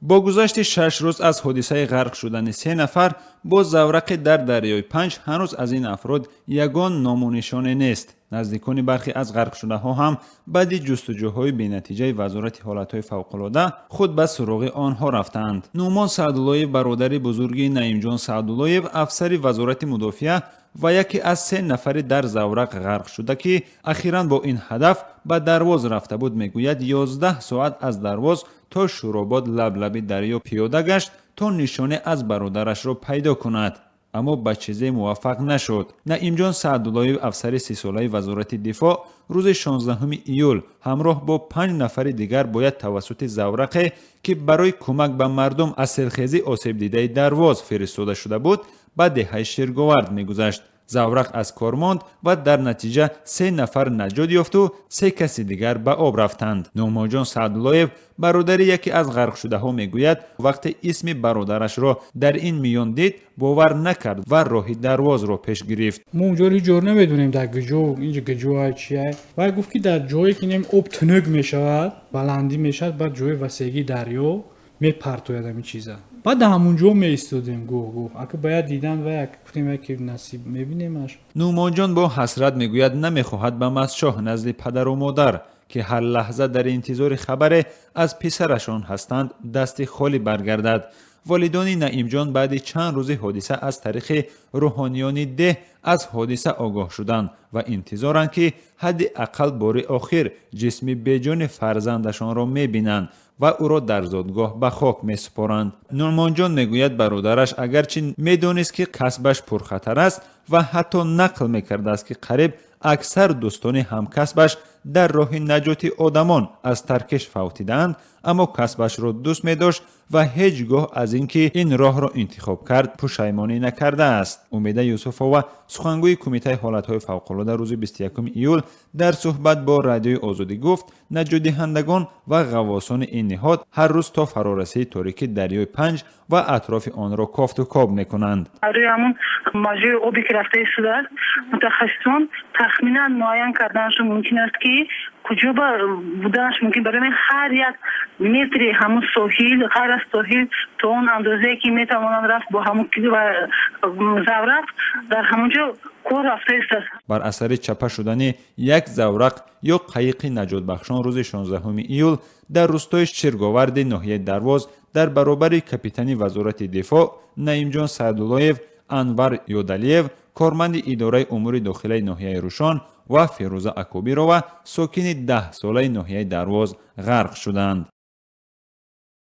Бо гузашти 6 рӯз аз ҳодисаи ғарқ шудани се нафар бо заврақе дар дарёи Панҷ, ҳанӯз аз ин афрод ягон ному нишоне нест. Наздикони бархе аз ғарқшудаҳо ҳам баъди ҷустуҷӯҳои бенатиҷаи Вазорати ҳолатҳои фавқулода худ ба суроғи онҳо рафтаанд. Нуъмон Саъдуллоев, бародари бузурги Наимҷон Саъдуллоев, афсари Вазорати мудофиа ва яке аз се нафари дар заврақ ғарқ шуда, ки ахиран бо ин ҳадаф ба Дарвоз рафта буд, мегӯяд, 11 соат аз Дарвоз то Шӯробод лаблаби дарё пиёда гашт, то нишоне аз бародарашро пайдо кунад, аммо ба чизе муваффақ нашуд. Наимҷон Саъдуллоев, афсари 30-солаи Вазорати дифоъ, рӯзи 16 июл ҳамроҳ бо панҷ нафари дигар бояд тавассути заврақе, ки барои кӯмак ба мардум аз селхезӣ осебдидаи Дарвоз фиристода шуда буд, ба деҳаи Ширговард мегузашт. Заврақ аз кор монд ва дар натиҷа се нафар наҷот ёфту се каси дигар ба об рафтанд. Нуъмонҷон Саъдуллоев, бародари яке аз ғарқшудаҳо, мегӯяд, вақте исми бародарашро дар ин миён дид, бовар накард ва роҳи Дарвозро пеш гирифт. Мо унҷоро ҳеҷ ҷор намедонем, дар куҷо, инҷа куҷо, чия. Вай гуфт, ки дар ҷое ки нем об тунук мешавад, баландӣ мешавад, баъд ҷои васегии дарё мепартояд ҳамин чиза. Баъд дар ҳамун ҷо меистодем гоҳ гоҳ, ака бояд дидан ва як гуфтем, яке насиб мебинемаш. Нуъмонҷон бо ҳасрат мегӯяд, намехоҳад ба Мастчоҳ назди падару модар, ки ҳар лаҳза дар интизори хабаре аз писарашон ҳастанд, дасти холӣ баргардад. Волидони Наимҷон баъди чанд рӯзи ҳодиса аз тариқи рӯҳониёни деҳ аз ҳодиса огоҳ шуданд ва интизоранд, ки ҳадди ақал бори охир ҷисми беҷони фарзандашонро мебинанд ва ӯро дар зодгоҳ ба хок месупоранд. Нуъмонҷон мегӯяд, бародараш агарчи медонист, ки касбаш пурхатар аст, ва ҳатто нақл мекардааст, ки қариб аксар дӯстони ҳамкасбаш дар роҳи наҷоти одамон аз таркиш фавтидаанд, аммо касбашро дӯст медошт ва ҳеҷ гоҳ аз ин ки ин роҳро интихоб кард, пушаймонӣ накардааст. Умеда Юсуфова, сухангӯи Кумитаи ҳолатҳои фавқулода, рӯзи 21 июл дар суҳбат бо Радиои Озодӣ гуфт, наҷотдиҳандагон ва ғаввосони ин ниҳод ҳар рӯз то фарорасии торикӣ дарёи Панҷ ва атрофи онро кофту коб мекунанд. Рӯи ҳамун маҷрои обе, ки рафта истодааст, мутахассисон тахминан муайян карданашон мумкин аст, ки куҷо ба буданаш мумкин. Барои ҳамин ҳар як метри ҳамун соҳил, ғайр аз соҳил, то он андозае, ки метавонанд рафт бо ҳамун заврақ, дар ҳамон ҷо кор рафта истааст. Бар асари чапа шудани як заврақ ё қайиқи наҷотбахшон рӯзи 16 июл дар рӯстои Ширговарди ноҳияи Дарвоз дар баробари капитани Вазорати дифоъ Наимҷон Саъдуллоев, Анвар Ёдалиев, корманди идораи умури дохилаи ноҳияи Рӯшон, ва Ферӯза Акобирова, сокини 10-солаи ноҳияи Дарвоз, ғарқ шуданд.